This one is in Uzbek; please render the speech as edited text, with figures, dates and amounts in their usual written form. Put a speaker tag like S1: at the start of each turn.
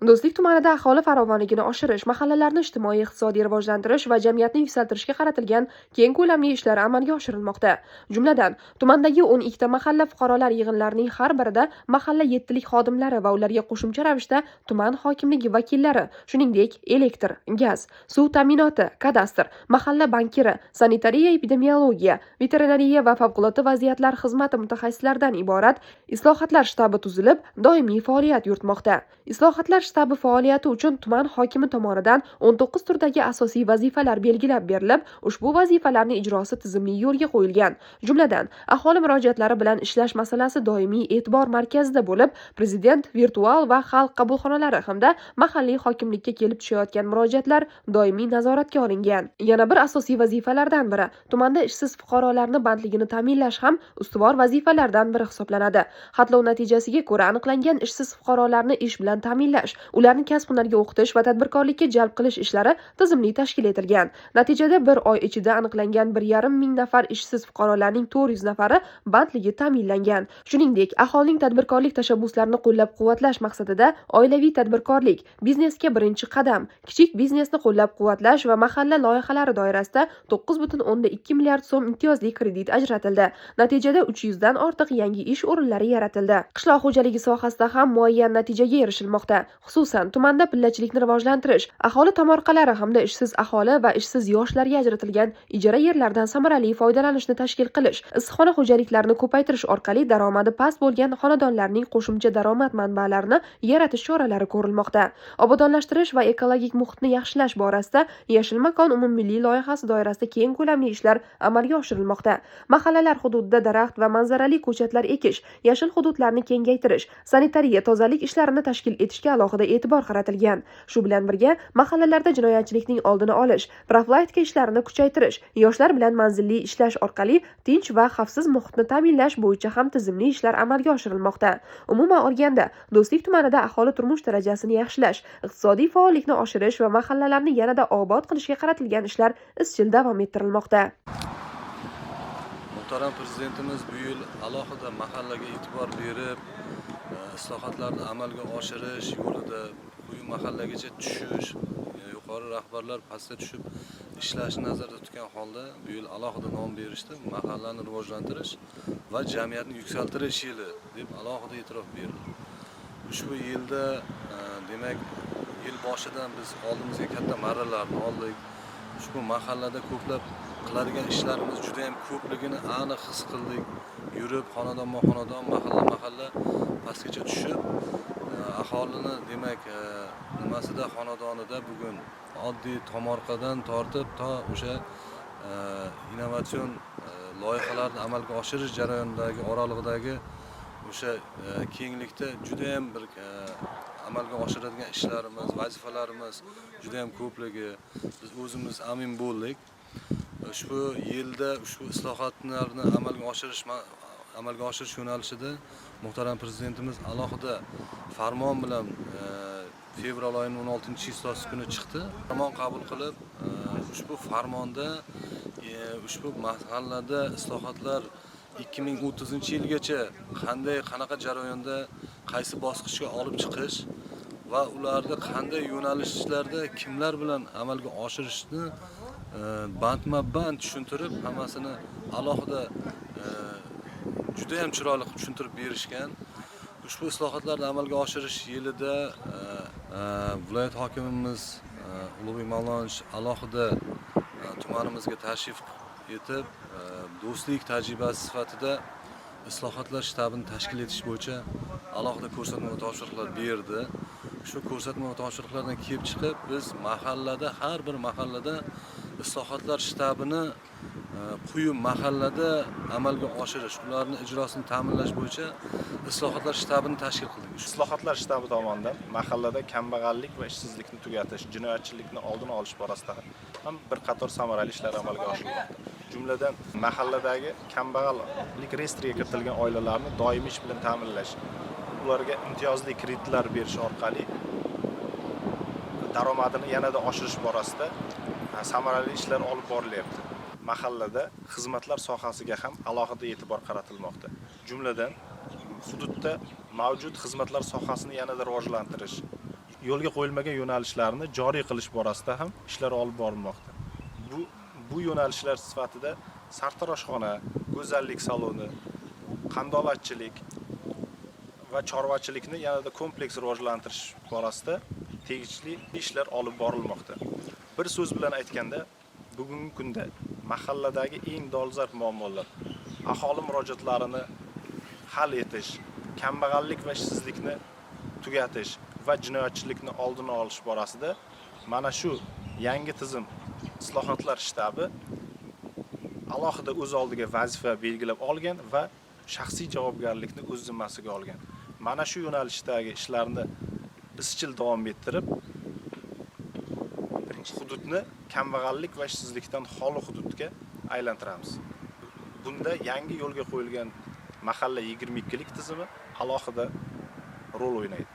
S1: Do'stlik tumanida aholi farovonligini oshirish, mahallalarni ijtimoiy-iqtisodiy rivojlantirish va jamiyatni yuksaltirishga qaratilgan keng ko'lamli ishlar amalga oshirilmoqda. Jumladan, tumandagi 12 ta mahalla fuqarolar yig'inlarining har birida mahalla yettilik xodimlari va ularga qo'shimcha ravishda tuman hokimligi vakillari, shuningdek, elektr, gaz, suv ta'minoti, kadastr, mahalla bankiri, sanitariya epidemiologiya, veterinariya va favqulodda vaziyatlar xizmati mutaxassislaridan iborat islohotlar shtabi tuzilib, doimiy faoliyat yuritmoqda. Islohotlar shtabi faoliyati uchun tuman hokimi tomonidan 19 turdagi asosiy vazifalar belgilab berilib, ushbu vazifalarning ijrosi tizimli yo'lga qo'yilgan. Jumladan, aholi murojaatlari bilan ishlash masalasi doimiy e'tibor markazida bo'lib, prezident virtual va xalq qabulxonalari hamda mahalliy hokimlikka kelib tushayotgan murojaatlar doimiy nazoratga olingan. Yana bir asosiy vazifalardan biri tumanda ishsiz fuqarolarni bandligini ta'minlash ham ustuvor vazifalardan biri hisoblanadi. Xatlov natijasiga ko'ra aniqlangan ishsiz fuqarolarni ish bilan ta'minlash, ularni kasb-hunarga o'qitish va tadbirkorlikka jalb qilish ishlari tizimli tashkil etilgan. Natijada bir oy ichida aniqlangan 1,5 ming nafar ishsiz fuqarolarning 400 nafari bandligi ta'minlangan. Shuningdek, aholining tadbirkorlik tashabbuslarini qo'llab-quvvatlash maqsadida oilaviy tadbirkorlik, biznesga birinchi qadam, kichik biznesni qo'llab-quvvatlash va mahalla loyihalari doirasida 9,2 milliard so'm imtiyozli kredit ajratildi. Natijada 300 dan ortiq yangi ish o'rinlari yaratildi. Qishloq xo'jaligi sohasida ham muayyan natijaga erishilmoqda. Xususan, tumanda pillachilikni rivojlantirish, aholi tomorqalari hamda ishsiz aholi va ishsiz yoshlarga ajratilgan ijara yerlardan samarali foydalanishni tashkil qilish, issiqxona xo'jaliklarini ko'paytirish orqali daromadi past bo'lgan xonadonlarning qo'shimcha daromad manbalarini yaratish choralari ko'rilmoqda. Obodonlashtirish va ekologik muhitni yaxshilash borasida Yashil makon umummilliy loyihasi doirasida keng ko'lamli ishlar amalga oshirilmoqda. Mahallalar hududida daraxt va manzarali ko'chatlar ekish, yashil hududlarni kengaytirish, sanitariya tozalik ishlarini tashkil etishga alohida e'tibor qaratilgan. Shu bilan birga, mahallalarda jinoyatchilikning oldini olish, profilaktika ishlarini kuchaytirish, yoshlar bilan manzilli ishlash orqali tinch va xavfsiz muhitni ta'minlash bo'yicha ham tizimli ishlar amalga oshirilmoqda. Umuman olganda, Do'stlik tumanida aholi turmush darajasini yaxshilash, iqtisodiy faollikni oshirish va mahallalarni yanada obod qilishga qaratilgan ishlar izchil davom ettirilmoqda.
S2: Muhtaram Prezidentimiz bu yil alohida mahallaga e'tibor berib, islohotlarni amalga oshirish yo'lida quyi mahallagacha tushish, yuqori rahbarlar pastga tushib ishlashni nazarda tutgan holda bu yil alohida nom berishdi. Mahallani rivojlantirish va jamiyatni yuksaltirish yili deb alohida e'tirof berildi. Ushbu yilda, demak, yil boshidan biz oldimizga katta marralarni oldik. Ushbu mahallada ko'plab qiladigan ishlarimiz juda ham ko'pligini aniq his qildik. Yurib, xonadonma xonadon, mahalla mahalla pastgacha tushib, aholini, demak, nimasida, xonadonida bugun oddiy tomorqadan tortib to o'sha innovatsion loyihalarni amalga oshirish jarayonidagi oralig'idagi o'sha kenglikda juda ham bir amalga oshiradigan ishlarimiz, vazifalarimiz juda ham ko'pligi biz o'zimiz amin bo'ldik. Ushbu yilda ushbu islohotlarni amalga oshirish yo'nalishida muhtaram Prezidentimiz alohida farmon bilan fevral oyining 16 число si kuni chiqdi. Farmon qabul qilib, ushbu farmonda ushbu mahallada islohotlar 2030 yilgacha qanday, qanaqa jarayonda, qaysi bosqichga olib chiqish va ularni qanday yo'nalishlarda kimlar bilan amalga oshirishni bandma band tushuntirib, hammasini alohida juda ham chiroyli qilib tushuntirib berishgan. Ushbu islohotlarni amalga oshirish yilida viloyat hokimimiz Ulug'bek Mavlonovich alohida tumanimizga tashrif etib, do'stlik tajribasi sifatida islohotlar shtabini tashkil etish bo'yicha alohida ko'rsatma va topshiriqlar berdi. Shu ko'rsatma va topshiriqlardan kelib chiqib, biz mahallada, har bir mahallada islohotlar shtabini quyi mahallada amalga oshirish, ularni ijrosini ta'minlash bo'yicha islohotlar shtabini tashkil qildik.
S3: Islohotlar shtabi tomonidan mahallada kambag'allik va ishsizlikni tugatish, jinoyatchilikni oldini olish borasida ham bir qator samarali ishlar amalga oshirilmoqda. Jumladan, mahalladagi kambag'allik reyestriga kiritilgan oilalarni doimiy ish bilan ta'minlash, ularga imtiyozli kreditlar berish orqali daromadini yanada oshirish borasida samarali ishlar olib borilyapti. Mahallada xizmatlar sohasiga ham alohida e'tibor qaratilmoqda. Jumladan, hududda mavjud xizmatlar sohasini yanada rivojlantirish. yo'lga qo'yilmagan yo'nalishlarni joriy qilish borasida ham ishlar olib borilmoqda. Bu yo'nalishlar sifatida sartaroshxona, go'zallik saloni, qandolatchilik va chorvachilikni yanada kompleks rivojlantirish borasida tegishli ishlar olib borilmoqda. Bir so'z bilan aytganda, bugungi kunda mahalladagi eng dolzarb muammolar, aholi murojaatlarini hal etish, kambag'allik va ishsizlikni tugatish va jinoyatchilikni oldini olish borasida mana shu yangi tizim islohotlar shtabi alohida o'z oldiga vazifa belgilab olgan va shaxsiy javobgarlikni o'z zimmasiga olgan. Mana shu yo'nalishdagi ishlarni izchil davom ettirib, hududni kambag'allik va ishsizlikdan xoli hududga aylantiramiz. Bunda yangi yo'lga qo'yilgan mahalla 22lik tizimi alohida rol o'ynaydi.